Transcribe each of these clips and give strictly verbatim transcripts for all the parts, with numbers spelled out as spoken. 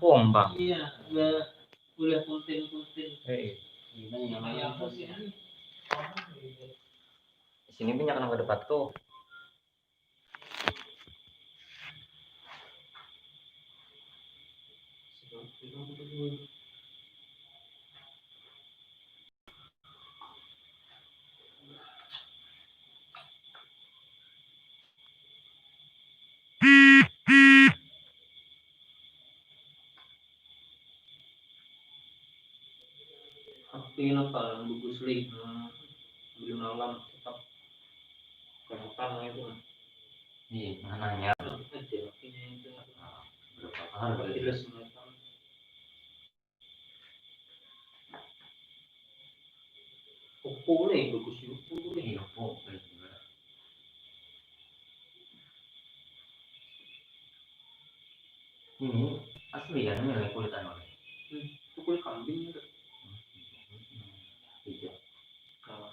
Pombang. Iya, udah, udah konten-konten. Eh, iya. Ini namanya apa sih? Sini banyak nang kada patuh. Tapi napa bagus lih, hmm, belum malam tetap kelihatan lah itu kan. Iya, mananya. Aja lakinya itu. Nah, berapa harga? Jelas kelihatan. Oppo nih, bagus juga Oppo nih. Iya, Oppo, baik juga. Ini asli ya, ini kulit anu nih. Hmm, itu kulit kambing itu. Iya. Nah.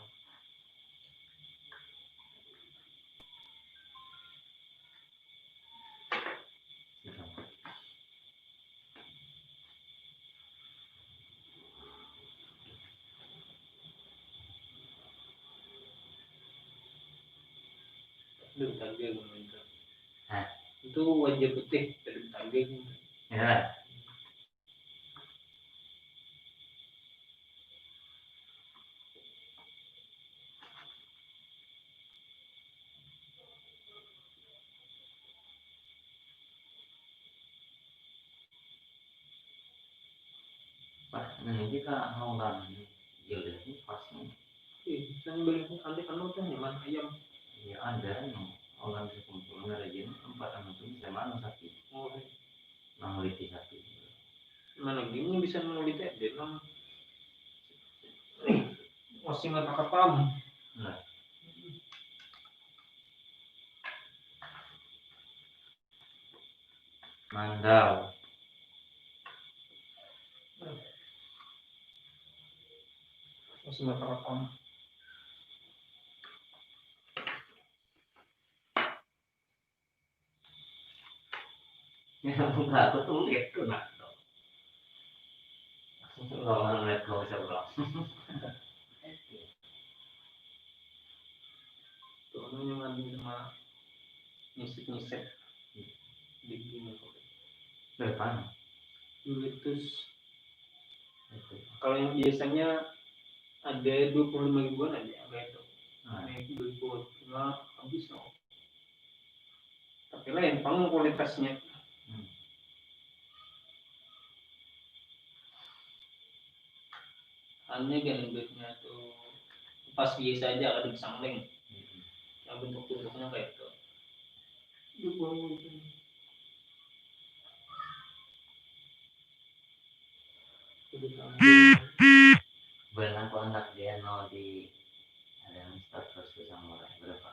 Belum tangga kemarin. Hah? Itu wajah putih, belum tangga. Ya. Wah, nah, ini kita mau kan, ya udah, ini pas nih. Ih, kan banyak nih, ada anu tuh, nyaman ayam. Ya, ada, no. Orang sekumpul, ngarajin empat anu tuh, bisa mana sakit. Oh, iya. Nang liti sakit. Mana gini bisa nang liti, ada nang masih nggak takapam. Nah. Mandau. Masih nggak tahu. Ya, aku tuh lihat tuh, nak. Lawan lihat kau bisa pulang. Tuh, anu yang ada sama nyisik-nyisik. Di gini. Berapa? Duit tuh. Itu. Kalau yang biasanya ada dua puluh lima ribuan ada, ada itu. Nah. Naik dua puluh lima habis, no. Tapi lain pang kualitasnya. Hmm. Hanya gandutnya tuh pas biasa aja, ada disangling. Hmm. Yang bentuk-bentuknya kayak itu. Benar, aku anak dia mau di, ada yang start terus sama orang berapa?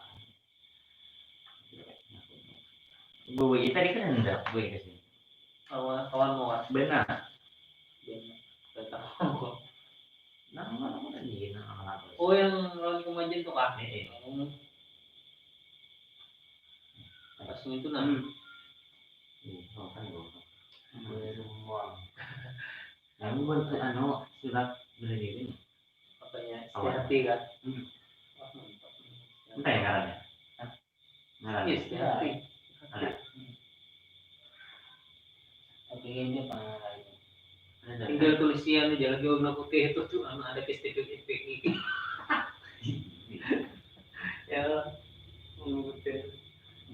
Gue tadi kan hendak gue ke sini. Kawan, kawan mau. Benar. Benar. Gak tahu. Nang mana, mana tadi, nang mana? Oh, yang lawan kemajuan tuh kah? Eh, eh. Hmm. Pas itu, nah. Hmm. Iya, oh, kan gue. Hmm. Gue semua. Nah, gue tuh anu, surat bela diri nih. Apanya? Apa? Setia hati, kan? Hmm. Wah, mantap. Entah ya ngarannya. Hah? Ngarannya. Iya, setia hati. Ada. Oke, ini apa ngarannya? Ada. Tinggal tulisan aja lagi warna putih itu tuh, anu, ada P S T P P I. Ya, warna putih.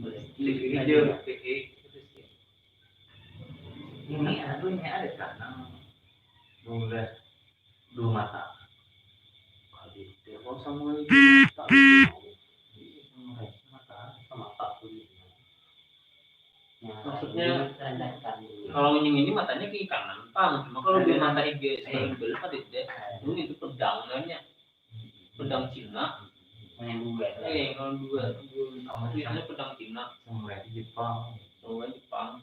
Boleh. Hijau, P I. Ini anu, ini ada kan, nang udah dua mata. Kalau di, dia kosong mulai dua mata. Iya, sama kayak mata, sama mata tuh. Nah, maksudnya, ini rendahkan dulu. Kalau yang ini matanya kiri kanan, pang. Cuma kalau dia mata hijau, eh, sebelah, ada deh. Eh. Ini itu pedang namanya. Pedang Cina. Yang dua. Eh, kalau dua, dua. Apa tulisannya pedang Cina? Samurai Jepang. Samurai Jepang.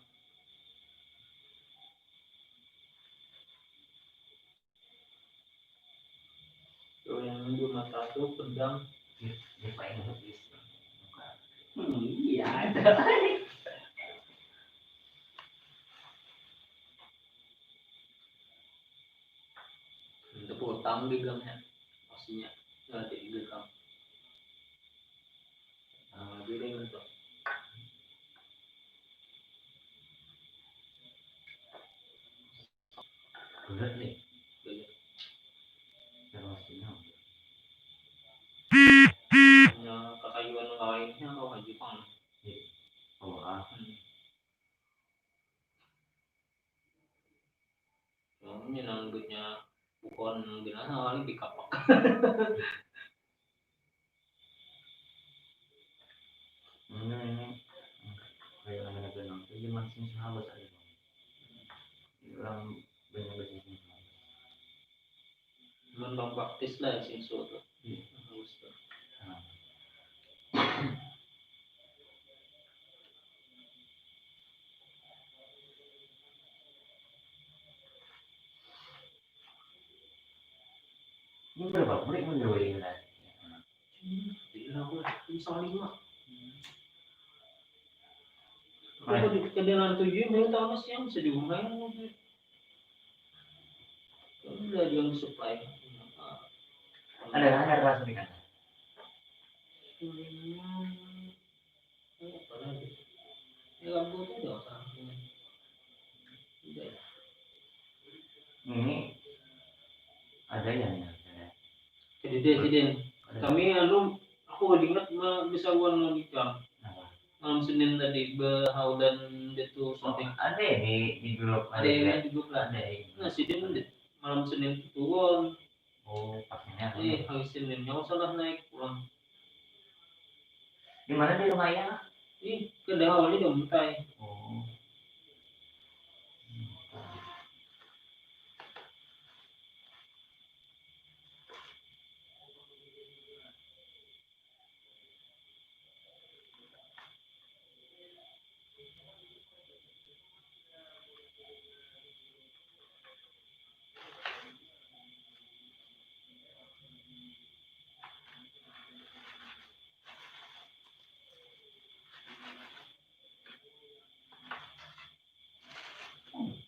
Kalau yang dua mata tuh pedang. Dia, dia paling habis. Hmm, iya, ada. Itu utang dibilangnya, pastinya. Nah, jadi utang. Nah, jadi itu. Berat nih. Berat. Yang pastinya. Punya kakayuan lainnya atau Jepang? Iya. Oh, ah. Hmm. Ini nang duitnya bukan gimana, awalnya di kapak. Ini, ini kayak ada benang tuh, gimana sih, sahabat ada. Orang banyak banyak sih. Mun bang praktis lah sing suatu. Iya. Bagus tuh. Nah. Ini berapa murid mun dua ini lah? Jadi aku lah, ini salah lima. Aku di kendaraan tujuh, mau tahu apa sih yang bisa diumumkan? Udah jual supply. Ada, ada rasa di kanan. Ini apa lagi? Ini lampu tuh udah usah. Udah ya. Ini ada ya, ini ada. Jadi deh, jadi. Ada. Kami anu, aku ingat ma-, bisa buat lagi, Kang. Apa? Malam Senin tadi, behaudan itu something. Oh, ada ya di, di grup? Ada ya di grup lah. Ada ya. Nah, sidin malam Senin itu turun. Oh, pakainya apa? Ih, hari Senin nyawa salah naik pulang. Di mana, di rumah ayah? Ih, ke Dawal itu, Muntai. Oh.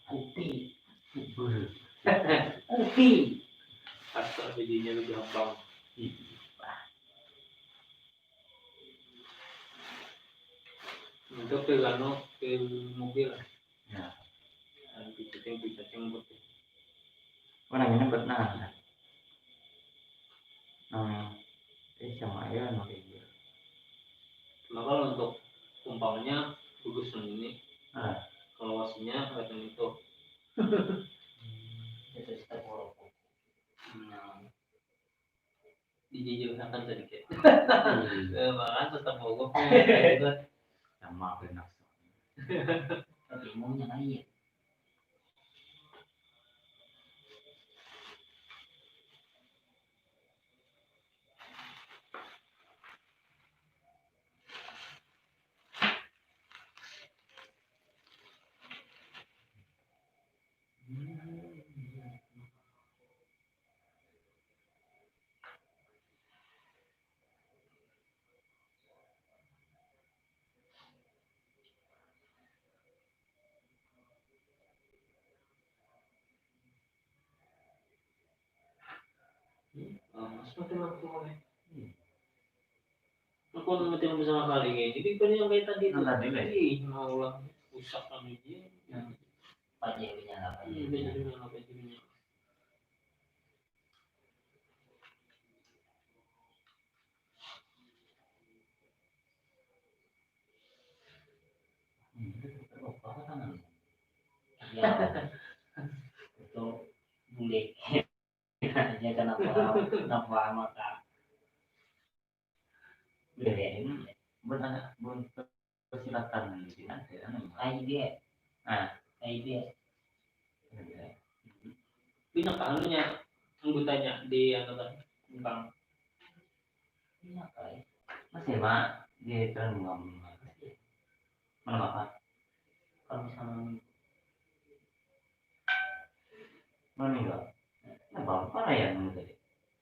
Kopi. Bubur. Kopi. Asa bijinya lebih gampang. Iya. Untuk pil anu, pil mobil. Ya. Dan picacing, picacing putih. Mana ini buat nah? Hmm. Eh, sama aja, anu, kayak gitu. Cuma kalau untuk umpamanya bagus yang ini. Ah. Kalau wasinya, kelihatan itu. Itu kita borok. Nah. Dijajauhakan sedikit. Hmm. Eh, malahan tetap mogok nih, gitu. Sama, benar. Tapi maunya lain. Hmm, ah, masih mati lampu, eh. Hmm. Aku mati lampu sama kali ini. Jadi kan yang kayak tadi tuh. Tadi, eh? Ih, mau lah. Rusak kami dia. Hmm. Pajak punya apa? Hmm, pajak punya apa, pajak punya. Hmm, itu terlupa apa tangan? Ya, itu bule. Ya, kenapa, kenapa maka bule ini, mun anak, mun persilatan di sini ada, anu, A I B. Ah. A I B. Ada. Pina ka anunya, anggotanya di anu tadi, Simpang. Iya, kai. Masih, Mak, di Trenggalek. Mana Bapak? Kalau sama meninggal. Mana meninggal? Nah, Bapak mana ya meninggal tadi?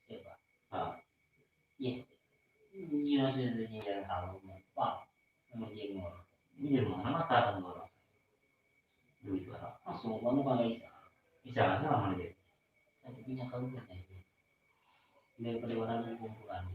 Siapa? Ah. Iya. Iya, sudah, sudah, jangan tahu. Pak, sama Jengor. Iya, mana mata kan orang? Duit barang. Langsung kamu kalau bisa. Bisa, sama dia. Tapi punya kawan itu. Daripada orang berkumpulan.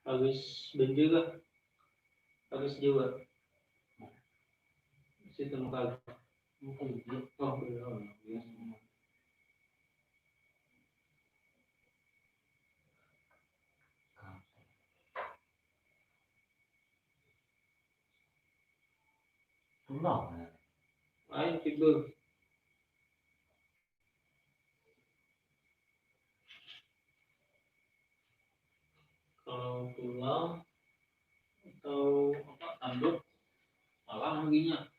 Habis banjir lah. Habis Jawa. Situ muka. Oh, belum. Pulang. Lain tidur. Kalau pulang atau apa, tanduk, malah lagi nya.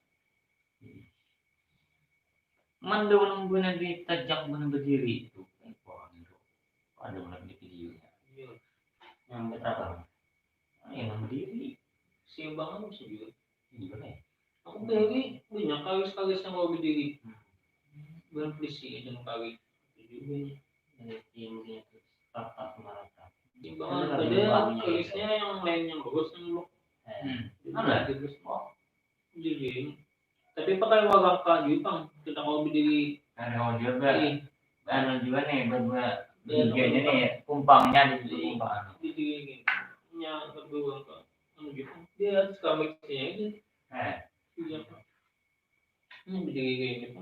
Mana ada orang guna ditajak, guna berdiri itu. Kan orang itu. Ada orang di videonya. Iya. Yang betapa? Ah, yang berdiri. Siang bangun sih juga. Iya, benar. Aku berdiri, banyak kalis-kalis yang mau berdiri. Hmm. Bukan polisi, yang kawin. Itu juga nih. Dari tim dia tuh, rata sama rata. Siang bangun, ada kalisnya yang lain yang bagus, yang mau. Eh. Hmm. Ada? Bagus. Oh. Jadi, tapi pakai warangka juga, Bang. Kita kalau berdiri. Ada kawan juga. Iya. Anu juga nih, berdua, iya, bertiga aja nih, kumpangnya di situ, iya, kumpang. Berdiri gini. Yang berdua, Bang. Anu gitu. Dia sekarang sini aja. Eh. Iya. Ini berdiri kayak gitu.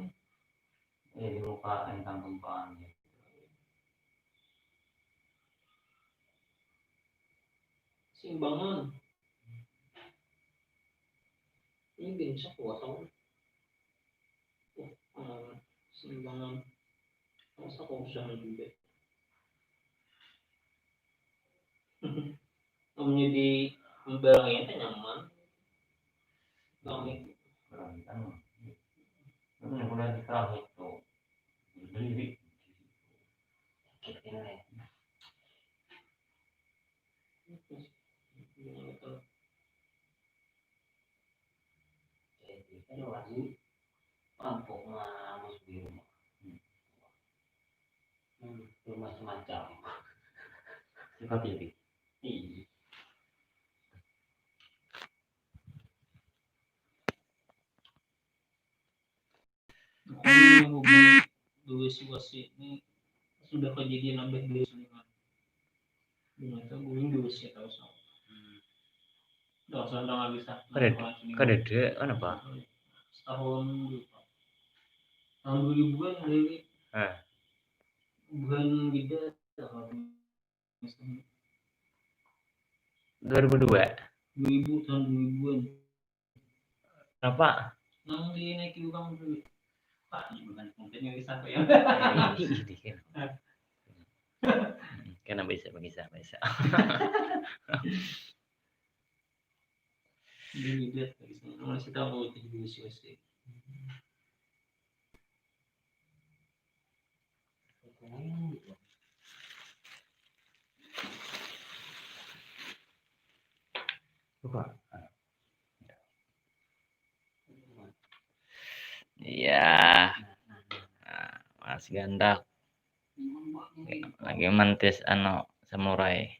Iya, di muka entang kumpang gitu. Siang bangun. Ini gensak kuat tau. Oh, eh, siang bangun. Masa kau usah juga. Amunnya di barang itu nyaman. Kami. Barang itu. Itu yang udah di kerang itu. Berdiri. Sakit ini. Terus, ini itu. Jadi, kan wajib rampok mah masuk di rumah. Hmm, rumah semacam. Seperti itu. Iya. Aku yang hobi dua sih wasi ini sudah kejadian nambah dua selingan. Ternyata gue yang dua sih tahu sama. Hmm. Dah usah tentang habis lah. Kada, kada ada, kenapa? Setahun dulu, Pak. Tahun dua ribuan dari. Eh. Bulan gede. Dua ribu dua. Dua ribu, tahun dua ribuan. Kenapa? Nang dinaiki urang dulu. Pak, ini bukan konten yang bisa apa ya? Ini, ini, ini, kan. Kan bisa, bisa, bisa. Ini dia, bisa. Masih tahu kalau itu di sini. Buka. Iya. Nah, Mas Gandak. Lagi mantis anu samurai.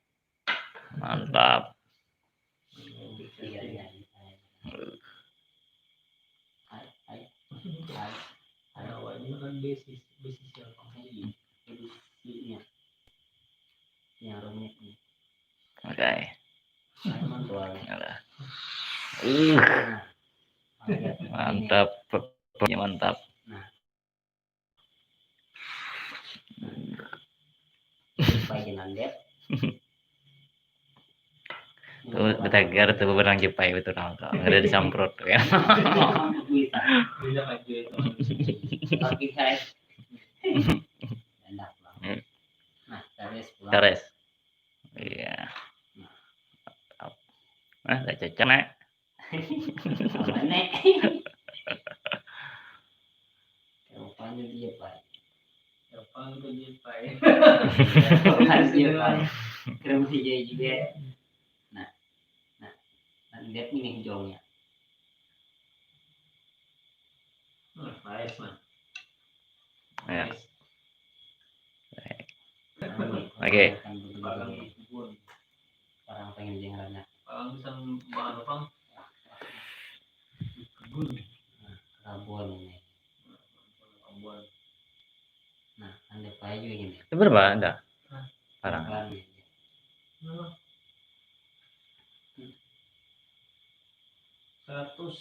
Mantap. Iya, iya. Ai, ai, ai, ai. Awalnya kan basis, basis yang pakai ini, edisinya. Yang rumit nih. Oke. Ai, mantul. Alah. Uh. Nah. Oke. Mantap. Mantap. Nah. Paginan deh. Tuh, betegar tuh, barang Jepai betul nang tuh. Ada disamprot tuh ya. Bisa. Bisa aja itu. Oke, guys. Enak banget. Hmm. Nah, taris pulang. Taris. Iya. Nah. Nah, gak cocok, Nek. Apa, Nek? Rupanya dia, Pak. Rupanya dia, Pak. Rupanya dia, Pak. Kira menjadi juga. Nah, nah, nah, lihat ini hijaunya. Hmm, nice man. Ya. Nice. Oke. Palang di kebun. Orang pengen jangan anak. Palang bisa makan apa? Kebun. Kerabuan ini. Kebun. Nah, anda payu ini. Itu berapa ada? Hah? Parang. Bukan ini. Berapa? Seratus.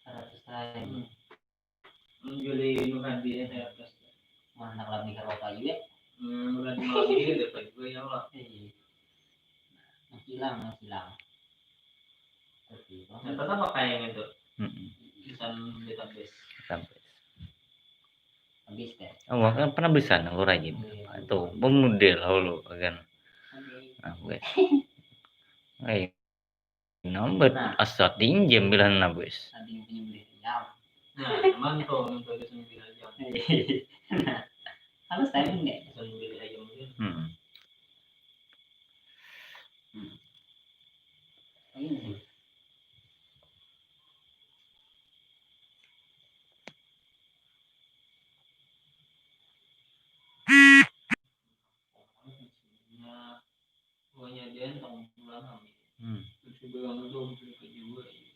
Seratus tahun. Hmm. Menjuli Nur Hadi ya seratus. Wah, anak lebih kalau payu ya. Hmm, Nur Hadi malam ini ada apa juga ya Allah. Eh, menghilang, menghilang. Tapi Nah, tetap pakai yang itu. Mm-mm. Bisa database. Sampai. Habis deh. Oh, kan pernah bisa nang lurah gini. Itu pemodel hulu kan. Sampai Nah, wes. Ai, nomor asal dinjem bilang nah, wes. Tadi yang punya beli ayam. Nah, teman tuh yang tulis sendiri aja. Nah, kalau saya enggak. Bisa beli ayam gitu. Hmm. Ini. Pokoknya dia tentang bulan kami. Hmm. Terus gue bilang itu beli ke juga ya.